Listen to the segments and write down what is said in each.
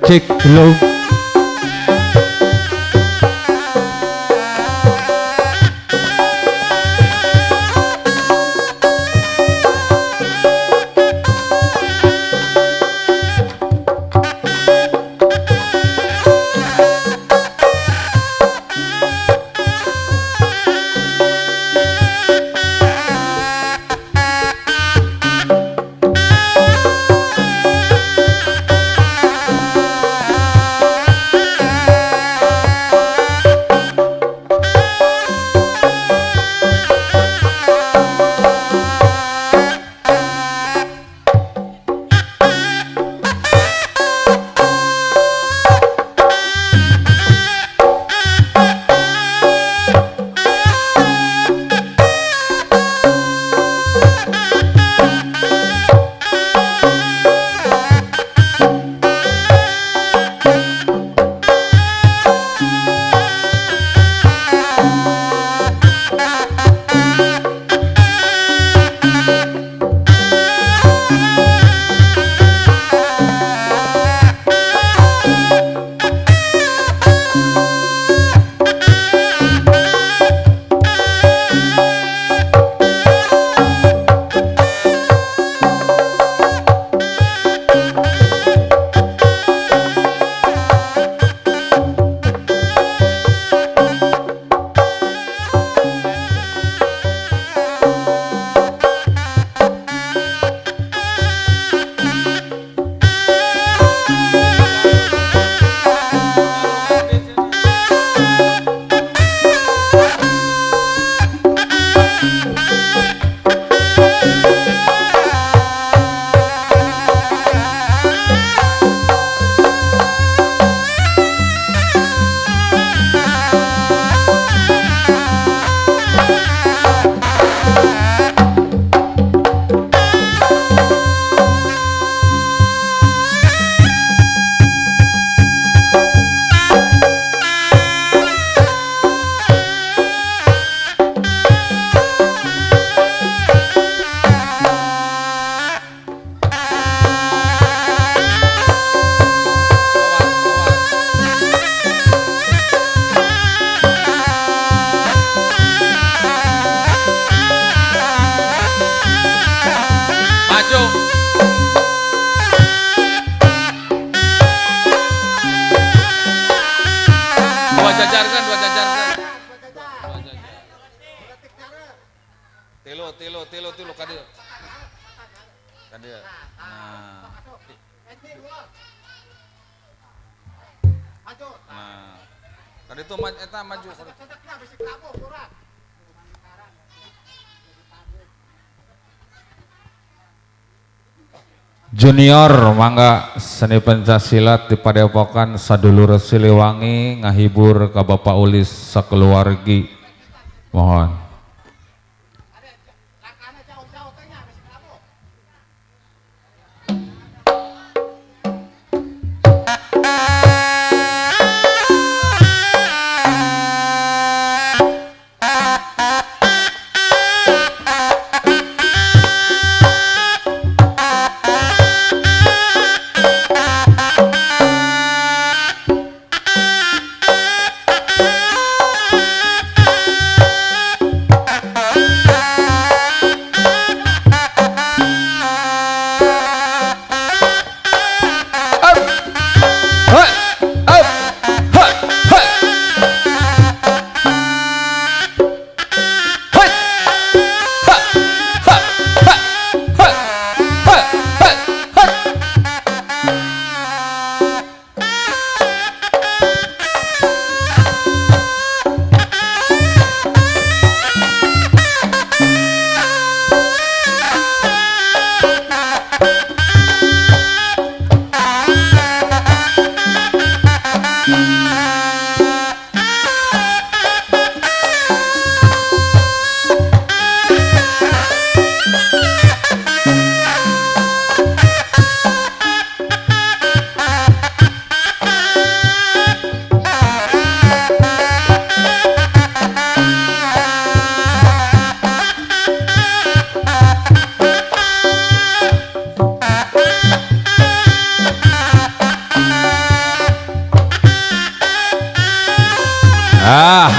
Cek lo. Tilo, tilo, tilo, tilo, kadieu. Kadieu. Nah. Nah. Kaditu eta maju. Junior mangga seni pencak silat di Padepokan Sadulur Siliwangi ngahibur ka Bapak Ulis sakeluargi. Mohon.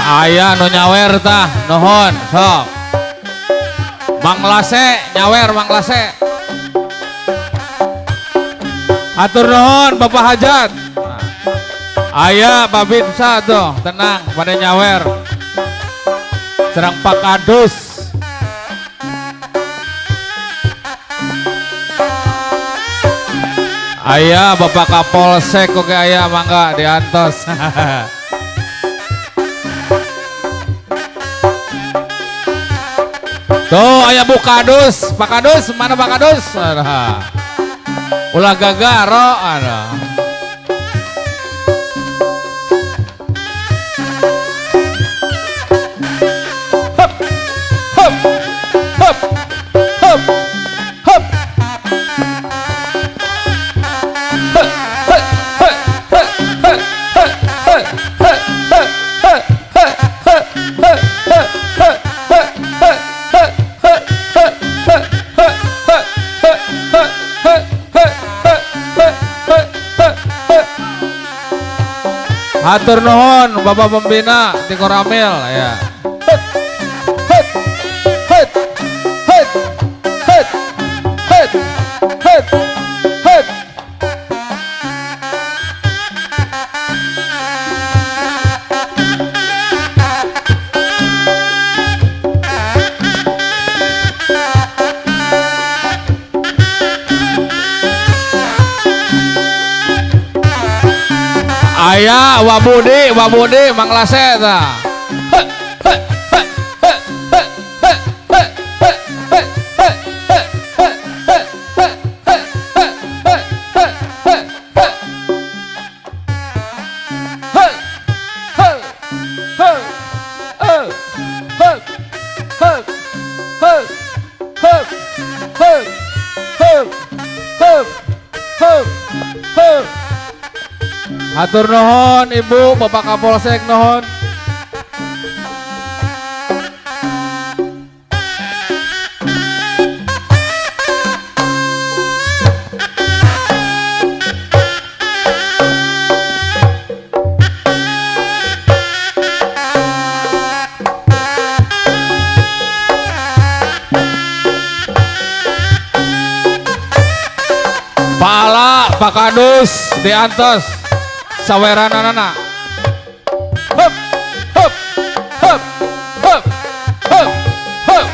Aya nu nyawer tah, nuhun sok. Mang Lase nyawer Mang Lase. Atur nuhun Bapak Hajat. Aya Babinsa tuh, tenang pada nyawer. Serang Pak Kadus. Aya Bapak Kapolsek oke aya mangga diantos. Tuh aya Bu Kadus, Pak Kadus mana Pak Kadus? Aduh. Ulah gagaro aduh. Hup, hup, hup, hup, hup. Hatur nuhun Bapak Pembina di Koramil ya. Hut, hut, hut, hut, hut, hut, hut, hut. Aya Wabudi, Wabudi Mang Lase tah. Hatur nuhun Ibu, Bapak Kapolsek nuhun. Pala Pak Kadus diantos saweranana. Hup, hup, hup, hup, hup, hup.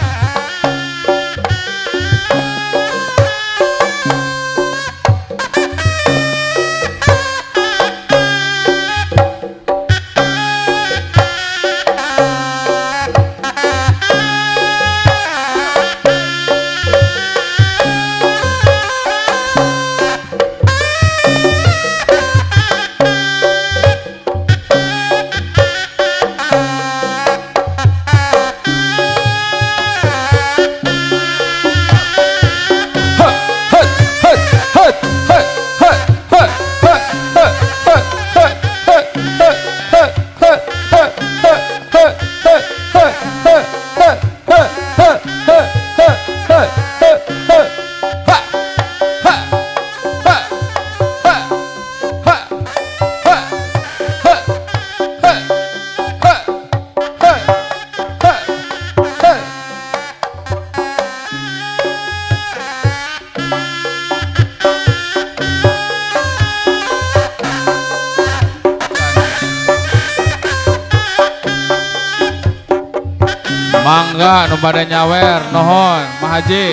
Mangga nu bade nyawer nuhun Mang Haji.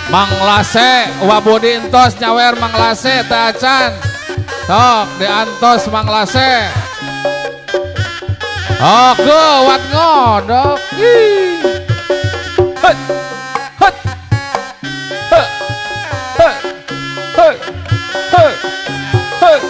Mang Lase Wabudi entos nyawer Mang Lase teh acan. Tok diantos Mang Lase. Oke wat ngodok. Ih. Hut hut. Hut hut hut hut hut.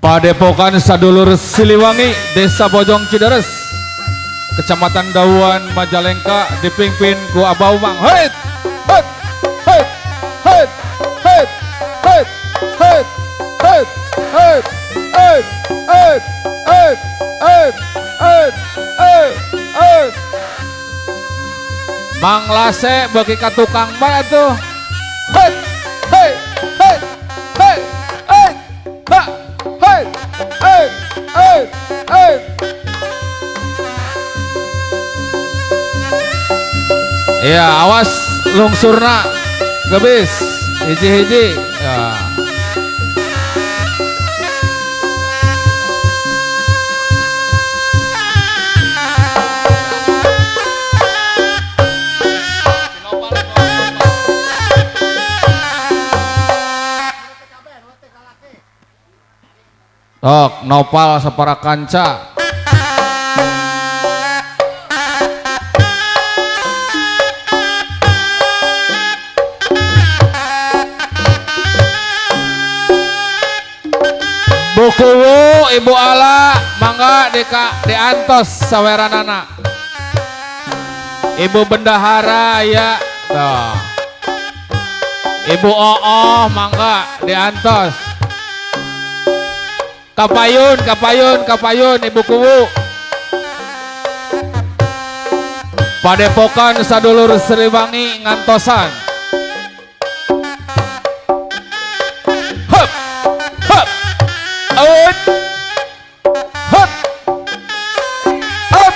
Padepokan Sadulur Siliwangi, Desa Bojong Cideres, Kecamatan Dawuan, Majalengka, dipimpin ku Abah Umang. Hei! Het, het, het, het, het, het, het, het, het, het, het, het, het, het, het. Mang Lase beuki ka tukang bae atuh. Het, hey, hey, hey, hey, ha, hey, hey, hey, hey. Ya, awas lungsurna gebis hiji-hiji. Ya. Tok, nopal sapara kanca. Bukuwu Ibu Ala mangga deka diantos saweranana. Ibu bendahara ya. Tuh. Ibu Oo mangga diantos. Kapayun, kapayun, kapayun Ibu Kuwu. Padepokan Sadulur Sriwangi ngantosan. Hup, hup, ut, hup, hup,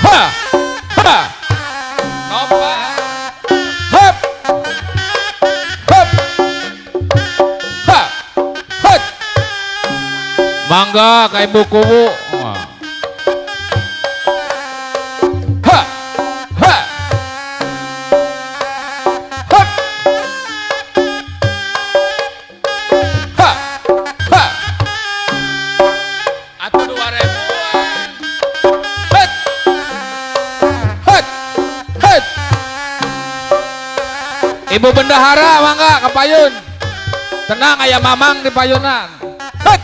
ha, ha, nopa, hup, hup, ha, hut. Mangga ka Ibu Kuwu. Ha, ha, hup, ha, ha. Atuh 2000-an. Het, het, het. Ibu bendahara mangga ka payun. Tenang aya mamang di payunan. Het,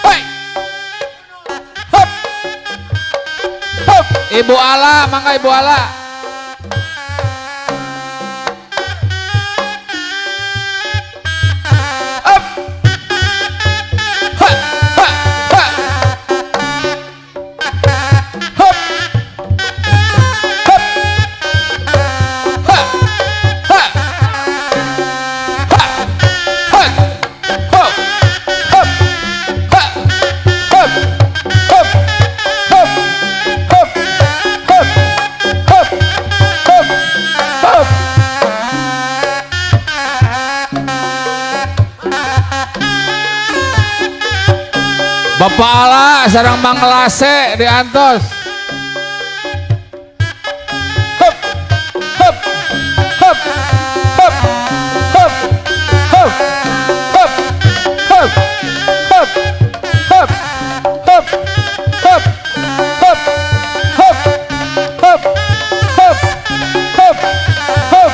hei. Hup. Hup. Ibu Ala mangga Ibu Ala. Up. Ha, ha, ha. Hup. Hup. Ha. Ha. Ha. Ha. Hup. Hup. Ha. Hup. Hup. Hup. Hup. Hup. Hup. Hup. Hup. Bapak Ala sareng Mang Lase diantos. Hup, hup, hup, hup, hup, hup, hup, hup, hup, hup, hup, hup, hup, hup, hup, hup, hup, hup.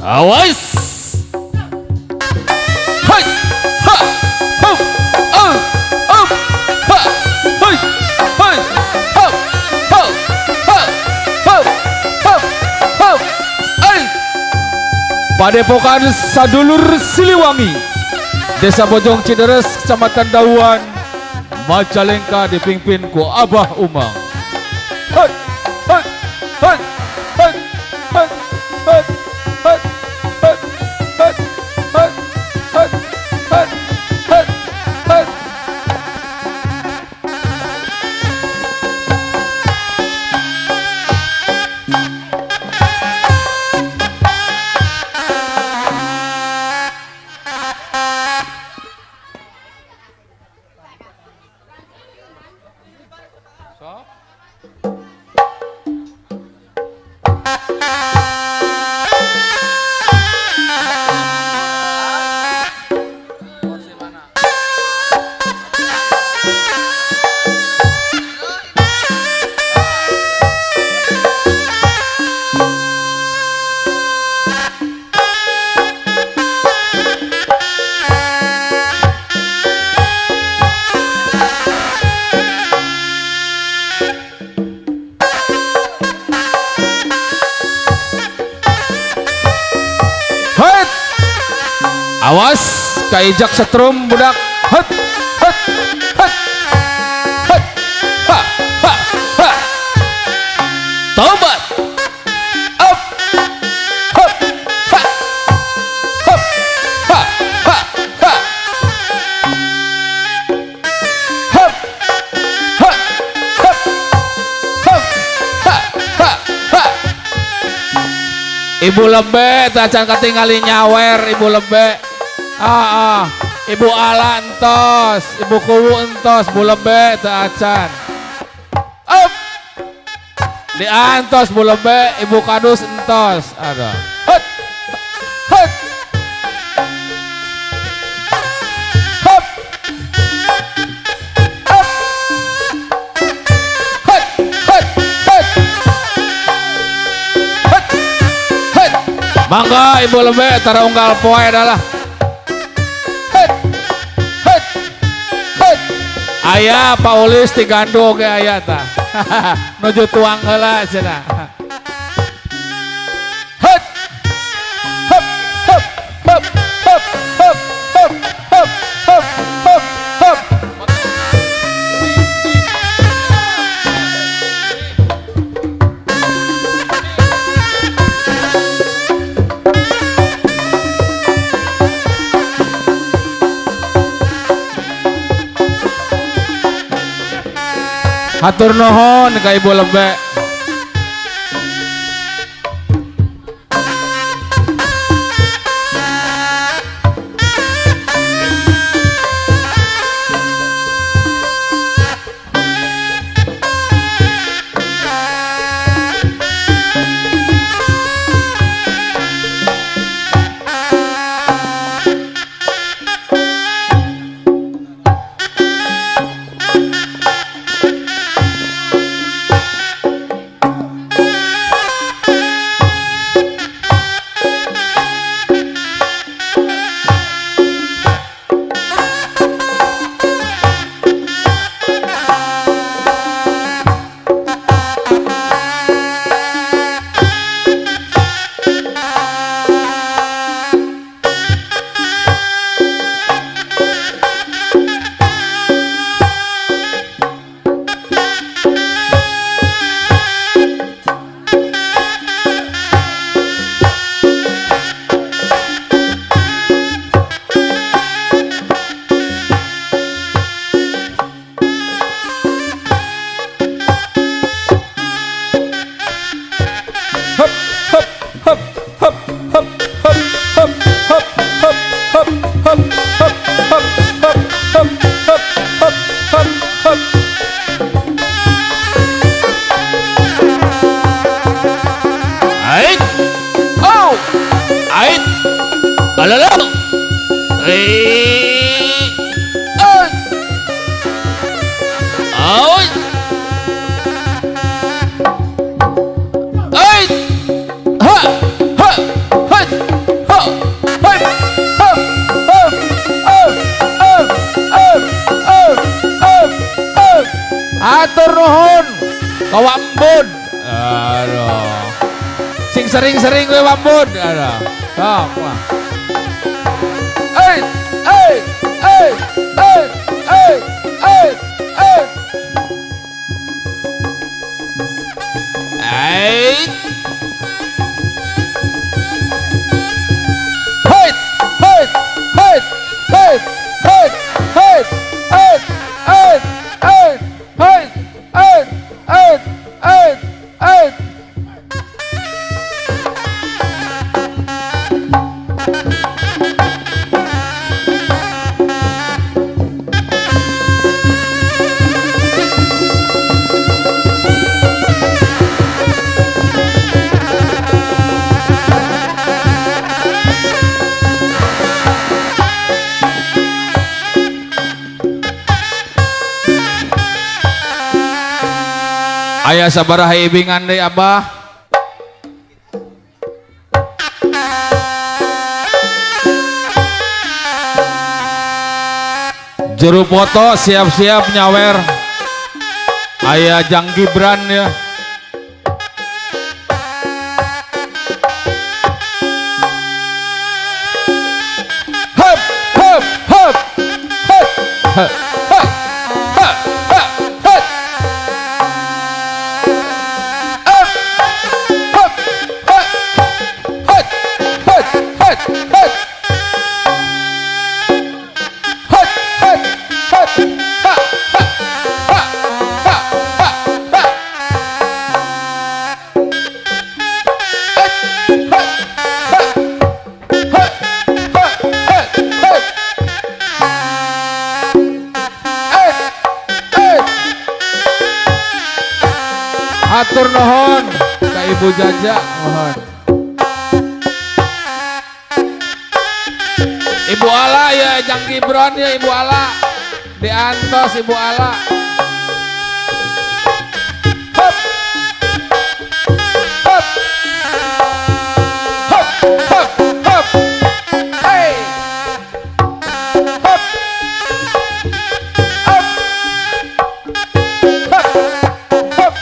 Awas. Hai, ha, hup, up, ha, hai, hai, hup, hup, ha, hup, hup, hup, ai. Padepokan Sadulur Siliwangi, Desa Bojong Cideres, Kecamatan Dawuan, Majalengka dipimpin ku Abah Umang. Hai, hai, hai, hai, hai, hai, hai, hai, hai, hai, hai, hai, hai, hai. Het. Awas kaijak setrum budak. Het, het, het. Het. Ha, ha, ha. Tobat. Up. Hup, ha. Hup, ha, ha, ha. Hup. Ha, hup. Hup, ha, ha, ha. Ibu Lebe tacan katingali nyawer Ibu Lebe. Ah, ah. Ibu Ala entos, Ibu Kuwu entos, Bu Lebe teu acan. Up. Diantos Bu Lebe, Ibu Kadus entos. Ada. Hut. Hut. Hup. Up. Hut. Hut. Hut. Hut. Hut. Mangga Ibu Lebe tara unggal poe adalah. Hut. Hut. Hut. Aya Pak Ulis digandu oge aya tah. Nuju tuang heula cenah. Hut. Hup, hup, hup, hup, hup, hup, hup, hup, hup, hup. Hatur nuhun ka Ibu Lebe. Hup, hup, hup, hup, hup, hup, hup, hup, hup, hup, hup, hup, hup, hup, hup, hup, hup, hup, hup. Ait. Oh. Ait. Alala. Eh. Oi. Oi. Ait. Ha. Ha. Ha. Hatur nuhun ka Wambud. Aduh. Sing sering-sering we Wambud. Aduh. Sok wah. Eh eh eh eh eh eh eh. Eh. Hey hey hey hey hey hey hey hey hey hey hey hey hey hey. Aya sabaraha ibingan deui Abah? Juru foto siap-siap nyawer. Aya Jang Gibran ya. Hup hup hup hup hup hup hup hup. Up, hup, hup, hup, hup, hup, hup. Hup, hup, hup, ha, ha, ha, ha, ha, ha. Hup, hup, hup, hup, hup, hup, hup. Eh, eh. Hatur nuhun ka Ibu Jaja, mohon. Ibu Ala ya, Jang Gibran ya Ibu Ala. Diantos Ibu Ala. Hup. Hup. Hup, hup, hup. Hey. Hup. Hup. Hup. Hup.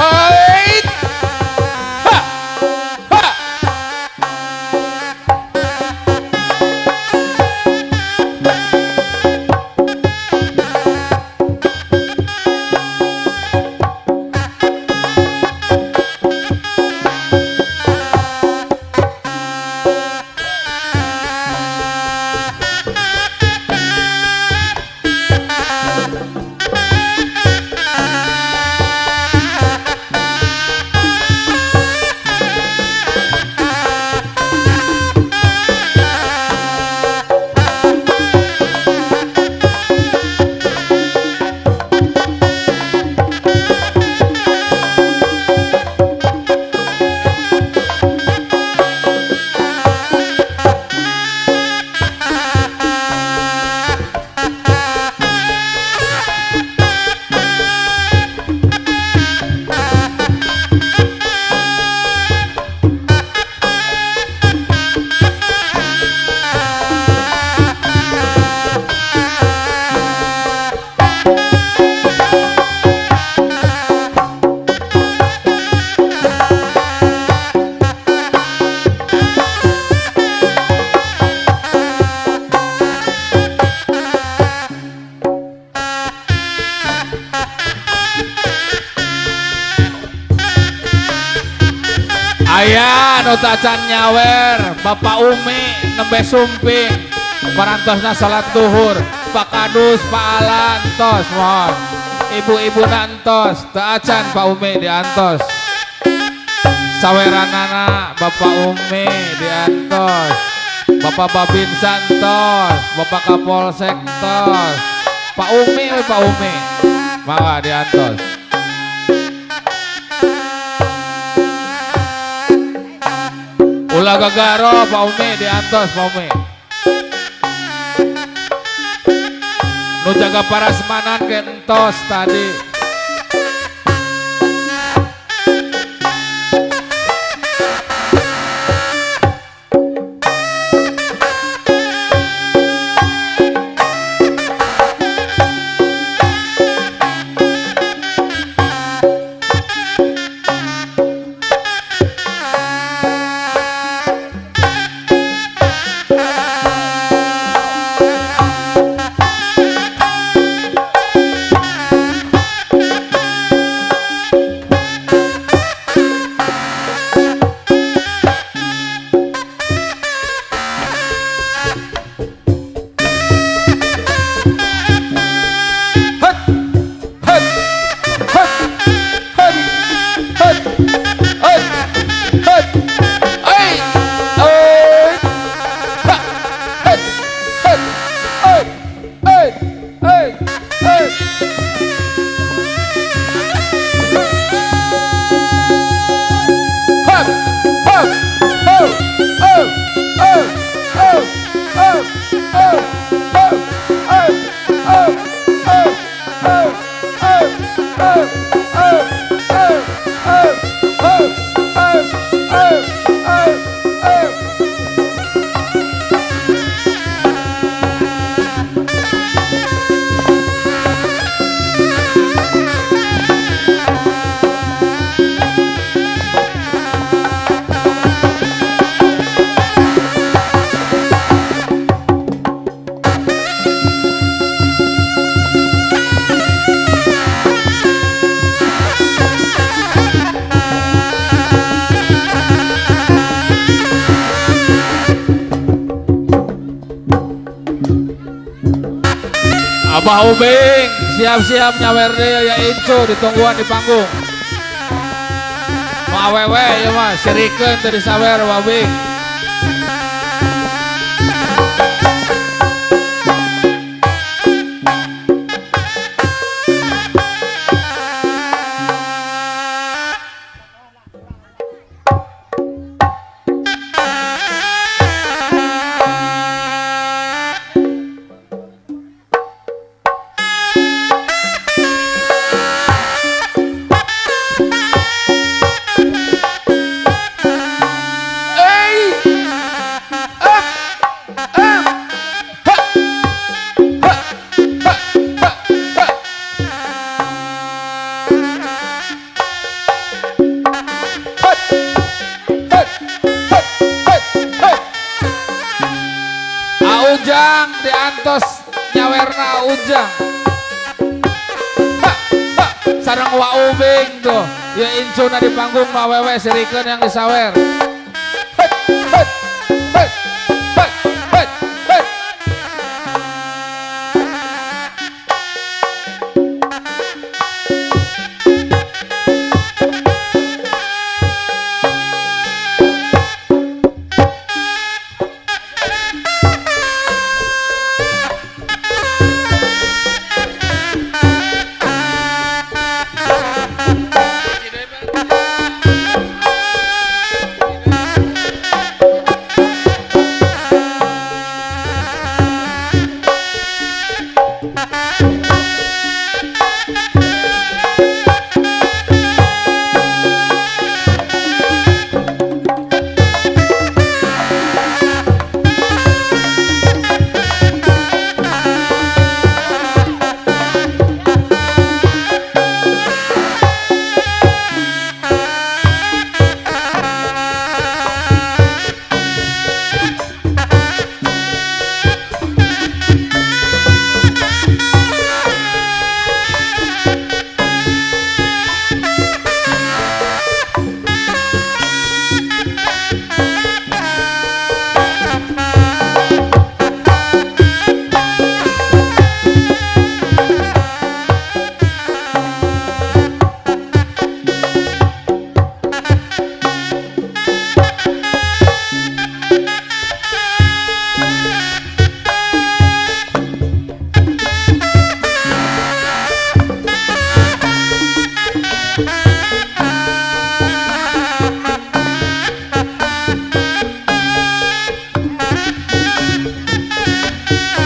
Hai. Ha. Ha. Aya nu tacan nyawer Bapak Umi nembe sumping parantosna salat duhur. Pak Kadus, Pak Alan tos mohon. Ibu-ibu nantos teu acan Pak Umi diantos. Saweranana Bapak Umi diantos. Bapak Babin Santos, Bapak Kapolsek tos. Pak Umi we Pak Umi. Mangga diantos. Ulah gagaro Pak Umi diantos Pak Umi. Nu jaga parasmanan gentos tadi. Abah Ubing siap-siap nyawer deui ya incu ditungguan di panggung. Nu awewe ya mah sirikeun teu disawer Abah Ubing. Ujang diantos nyawerna Ujang. Ha, ha, sareng Wa Ubing tuh. Ya incuna di panggung nu awewe sirikeun yang disawer. Het, het, het, het, het, het.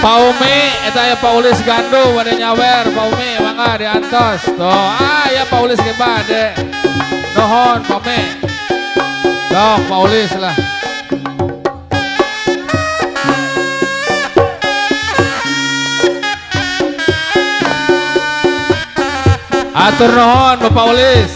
Pak Umi, eta aya Pak Ulis Gandu bade nyawer, Pak Umi mangga diantos. Tuh, ah ya Pak Ulis ge bade. Nuhun Pak Umi. Sok Pak Ulis lah. Atur nuhun Bapak Ulis.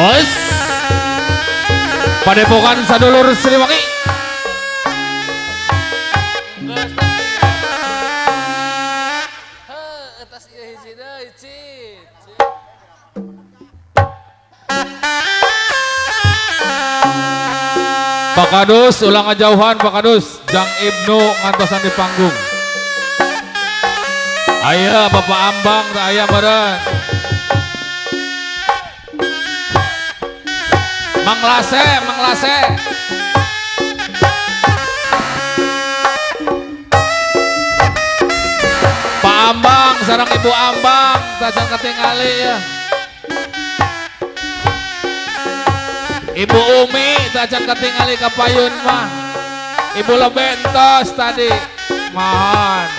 Awas. Padepokan Sadulur Siliwangi. Pak Kadus ulang ngajauhan Pak Kadus, Jang Ibnu ngantosan di panggung. Aya Bapak Ambang teh aya meureun. Mang Lase, Mang Lase. Pak Ambang sareng Ibu Ambang tacan katingali ya. Ibu Umi tacan katingali ka payun mah. Ibu Lebentos tadi. Mohon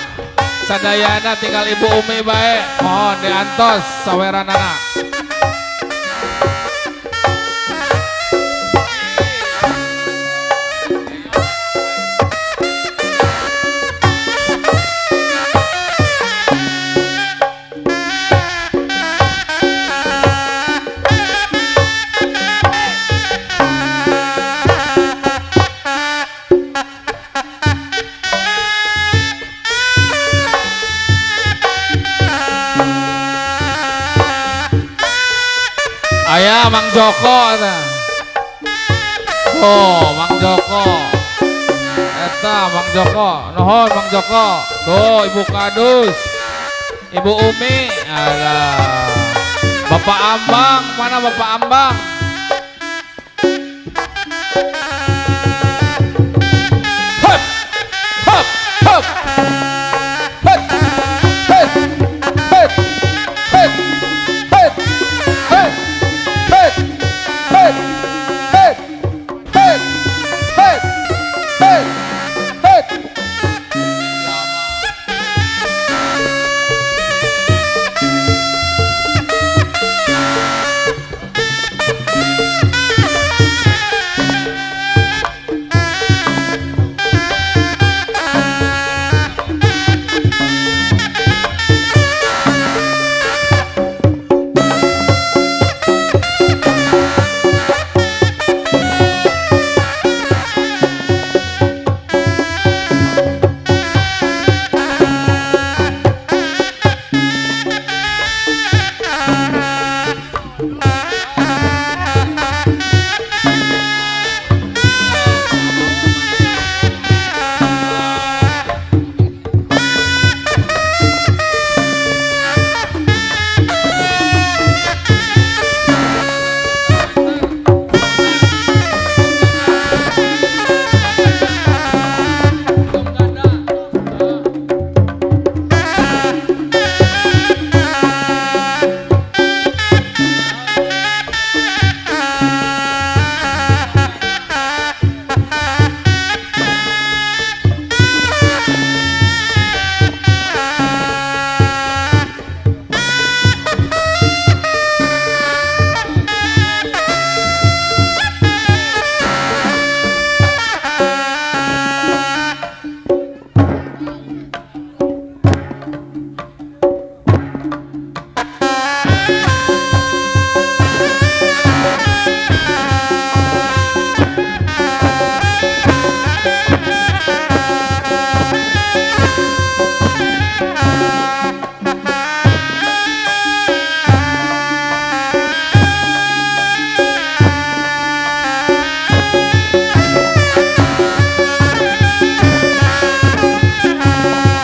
sadayana tinggal Ibu Umi bae. Mohon diantos saweranana. Aya Mang Joko eta. Oh, Mang Joko. Eta Mang Joko. Nuhun Mang Joko. Tuh Ibu Kadus. Ibu Umi. Alah. Bapak Ambang, mana Bapak Ambang? Hop. Hop, hop. Hop. Hop. Hop. Hop. Hop. Hop. Hep, hep, hep, hep, hep, hep, hep.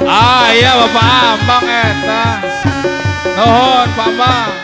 Ah iya Bapak Ambang eta. Nuhun Pak Ambang.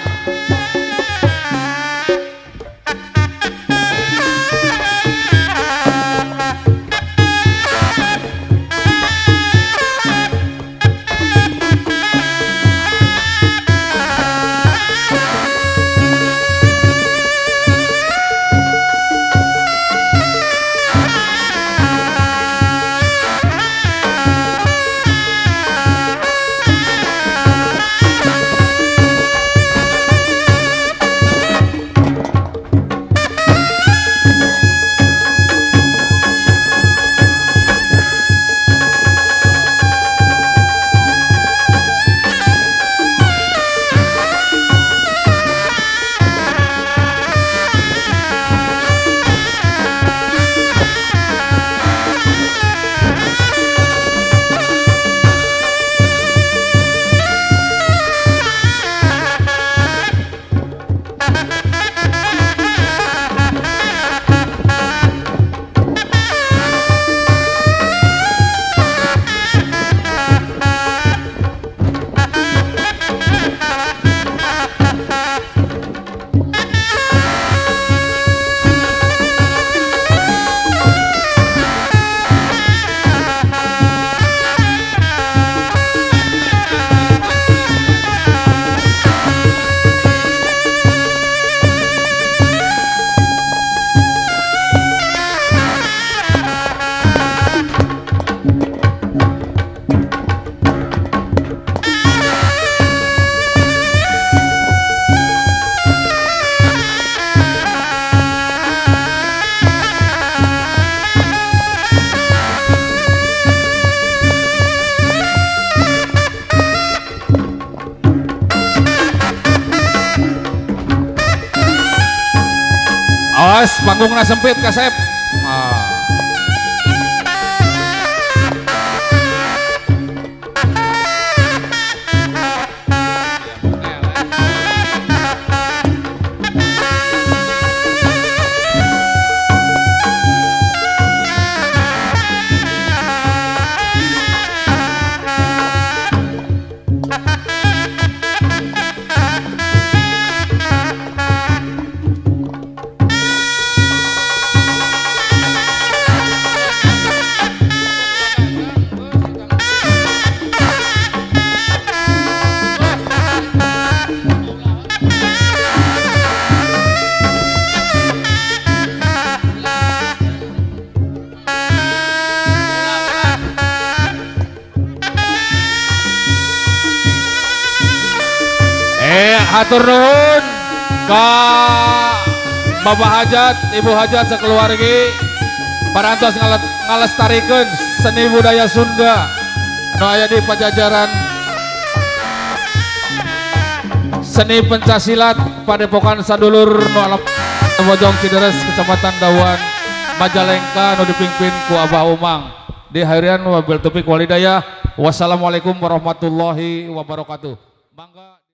Awas panggungna sempit, kasep. Ah. Hatur nuhun ka Bapak Hajat, Ibu Hajat sekeluarga parantos ngalestarikeun seni budaya Sunda anu aya di Pajajaran, seni pencak silat Padepokan Sadulur nu alam Bojong Cideres, Kecamatan Dawuan, Majalengka, nu dipimpin ku Abah Umang. Di harian wabil taufik walhidayah, wassalamualaikum warahmatullahi wabarakatuh. Mangga.